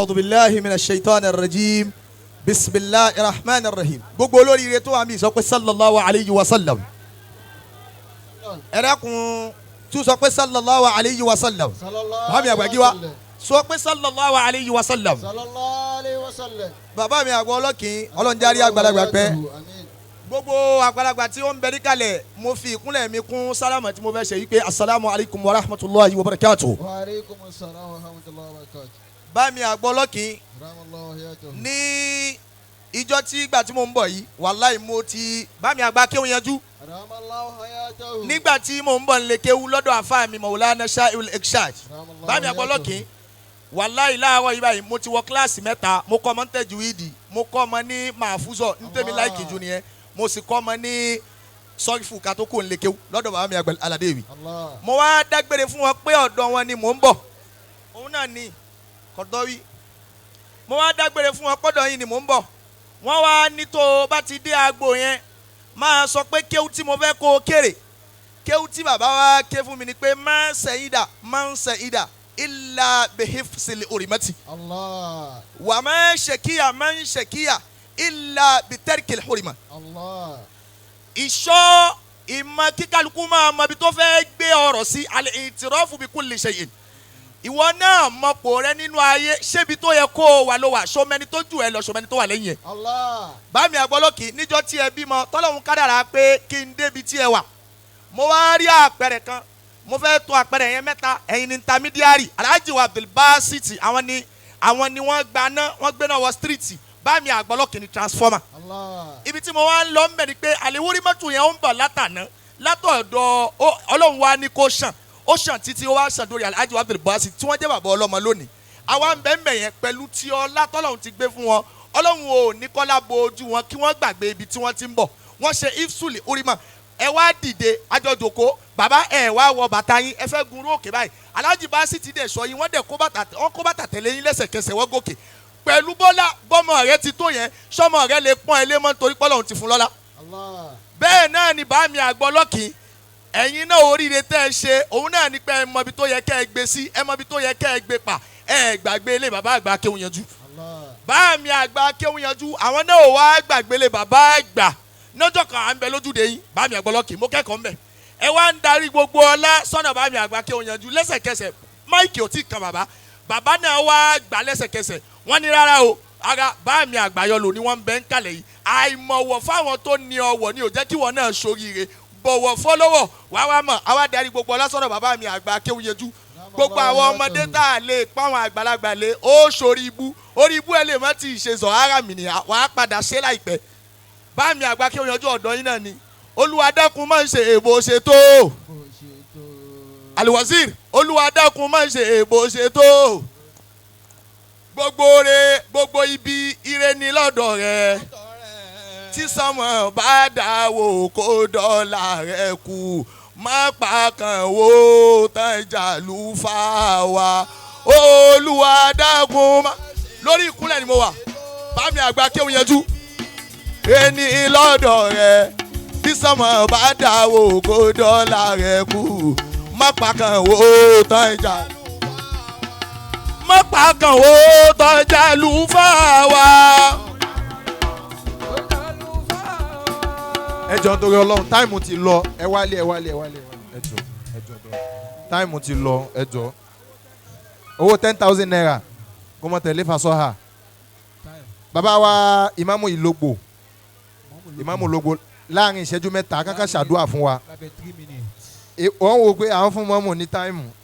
أعوذ بالله من الشيطان الرجيم بسم الله الرحمن الرحيم. Gbogbo olóríire tó wà mí sọ pé sallallahu alayhi wa sallam. Ẹ dákun, tún sọ pé sallallahu alayhi wa sallam. Bàbá mi àgbà gíwá, sọ pé sallallahu alayhi wa sallam. Sallallahu alayhi wa sallam. Bàbá mi àgbà ọlọ́kìn, ọlọ́njárí àgbàlagbà pẹ́. Gbogbo àgbàlagbà tí ó ń bẹ níkàlẹ̀, mo fi ìkúnlẹ̀ mi kún sálámà tí mo fẹ́ ṣe yí pé asalaamu alaykum wa rahmatulahi wa barakatuh. Wa aleykum salaam wa rahmatulahi wa barakatuh. Bá mi àgbà ọlọ́kìn, Rahmatullahi wa barakatuh. ní ìjọ tí ìgbà tí mo ń bọ̀ yìí, wàláì, mo ti bá mi àgbà kéwù yanjú. Rahmatullahi wa barakatuh. Nígbà tí mo ń bọ̀ nílé kéwù lọ́dọ̀ àfáà mi, Maulana Shaiul Irshad, bá mi àgbà ọlọ́kìn, wàláì, láàárọ̀ yìí báyìí, mo ti wọ kíláàsì mẹ́ta. Mo kọ́ ọmọ ní tẹ̀júwìdì, mo kọ́ ọmọ ní màfúzọ̀ ní tèmi láìkì jù nìyẹn, mo sì kọ́ ọmọ ní sọ́rífù ká tó kó nílé kéwù lọ́dọ̀ bàbá mi àgbà Aládéwì. Allah. Mo wá dágbére fún wọn pé ọ̀dọ̀ wọn ni mò ń bọ̀, òun náà ni kọ̀dọ́wí. Mo wá dágbére fún wọn pọ́dọ̀ yìí ni mò ń bọ̀. Wọ́n wá ní tó o bá ti dé agbo yẹn, máa sọ pé kéwú tí mo fẹ́ kó o kéré. Kéwú tí bàbá wa ké fún mi ni pé má ń sẹ ìdá, má ń sẹ ìdá ilà behifsili orimati. Allah. Wà má ń ṣèkíyà, má ń ṣèkíyà ilà bitẹ́rìkìlì horima. Allah. Ìṣọ́ ìmọ̀ kíkálukú máa mọ ibi tó fẹ́ gbé ọ̀rọ̀ sí, alẹ́ ìtìrọ́fù bí kulli shay'in. Ìwọ náà mọ̀pọ̀ rẹ nínú ayé, ṣébi tó yẹ kó o wà ló wà, sọmẹni tó jù ẹ lọ, sọmẹni tó wà lẹ́yìn ẹ. Allah. Bámi àgbọ́lọ́kì, níjọ́ tí ẹ bímọ, tọ́lọ́hún kádàrá pé kí n débi tí ẹ wà, mo wá rí àpẹẹrẹ kan, mo fẹ́ tó àpẹẹrẹ yẹn mẹ́ta. Ẹ̀yin ní intermediary, Alhaji wa Abdulbasit, àwọn ni wọ́n gbaná, wọ́n gbéná wọ street. Bámi àgbọ́lọ́kì ní transformer. Allah. Ibi tí mo wá ń lọ ń bẹ̀ ni pé àlewórí mọ́tò yẹn ó ń bọ̀ látàná látọ̀dọ̀ Ọlọ́run wa ní kó ṣàn, ó ṣàn títí ó wá ṣàn dórí Alhaji wa Abdulbasit tí wọ́n jẹ́ bàbá ọlọ́mọ lónìí. Àwa ń bẹ̀ ń bẹ̀ yẹn pẹ̀lú tí ọlá tọ́lọ́run ti gbé fún wọn. Ọlọ́run ò ní kọ́lá bo ojú wọn kí wọ́n gbàgbé ibi tí wọ́n ti ń bọ̀. Wọ́n ṣe ifsuli orímọ̀. Ẹ wá dìde, àjọjòkó. Bàbá, ẹ wá wọ bàtà yín, ẹ fẹ́ gun róòkè báyìí. Alhaji Basit ti dẹ̀ sọ yín, wọ́n dẹ̀ kó bàtà, wọ́n kó bàtà tẹ̀lé yín lẹ́sẹ̀kẹsẹ̀, wọ́n gòkè pẹ̀lú bọ́lá. Bọ́mọ rẹ ti tó yẹn, sọmọ rẹ lè pọ́n ẹ lé mọ́ nítorí pọ́lọ́run ti fún lọ́lá. Allah. Bẹ́ẹ̀ náà ni bàmí àgbọ̀ lọ́kìn, ẹ̀yin náà, oríire tẹ́ ẹ ṣe òun náà ni pé ẹ mọ ibi tó yẹ kẹ́ ẹ gbé sí, ẹ mọ ibi tó yẹ kẹ́ ẹ gbé pa. Ẹ gbàgbé ilé bàbá àgbà kéwù yanjú. Allah. Bàmí àgbà kéwù yanjú, àwọn náà ò wá gbàgbé ilé bàbá àgbà. Lọ́jọ́ kan, à ń bẹ lójúde yín, bàmí àgbọ̀ lọ́kìn, mo kẹ́kọ̀ọ́ ń bẹ̀. Ẹ wá ń darí gbogbo ọlá sọ́nà bàmí àgbà kéwù yanjú. Lẹ́sẹ̀kẹsẹ̀, mic ò tí ì kan bàbá, bàbá náà wá gbà lẹ́sẹ̀kẹsẹ̀. Wọ́n ní rárá o, ara bàmí àgbàyọlò ni wọ́n ń bẹ ń kalẹ̀ yìí. Àìmọ̀wọ̀ fáwọn tó ní ọwọ̀ ni ò jẹ́ kí wọ́n náà ṣoríire. Bọ̀wọ̀ fọlọ́wọ̀ wàá wá mọ̀. Àwa darí gbogbo ọlá sọ́dọ̀ bàbá mi àgbà kéwù yanjú. Gbogbo àwọn ọmọdé tá a lè páwọn àgbàlagbà lé, ó sórí ibú, orí ibú ẹ lè má ti ṣe zọ ara mi nìyà, wàá padà ṣe láìpẹ́. Bá mi àgbà kéwù yanjú, ọ̀dọ́ yín náà ni. Olúwa dákun, má ṣe èbó ṣe tó. Bó ṣe tó. Aliwazir, Olúwa dákun, má ṣe èbó ṣe tó. Gbogbo re, gbogbo ibi ire ni lọ́dọ̀ rẹ. Tí sọmọ bá dà wò, kó dọ́là rẹ kù, má pa kàn wò tán jàlú fà wá. Olúwa dákun má. Lórí ìkúnlẹ̀ ni mo wà. Bámi àgbà kéwù yanjú, ẹni lọ́dọ̀ rẹ, tí sọmọ bá dà wò, kó dọ́là rẹ kù, má pa kàn wò tán jà, má pa kàn wò tán jàlú fà wá. Ẹ jọ̀ọ́, nítorí Ọlọ́run, time ti lọ. Ẹ wálé, ẹ wálé, ẹ wálé, ẹ jọ̀ọ́, ẹ jọ̀ọ́, time ti lọ, ẹ jọ̀ọ́. Owó ₦10,000 kó mọ tẹ̀lé fasọ́hà. Bàbá wa ìmáàmù Ìlógbò, ìmáàmù Ìlógbò, láàrin ìṣẹ́jú 3 káká ṣàdúrà fún wa. Lábẹ́ 3 minutes. Wọ́n wò pé àwọn fún mọ́mù ní time.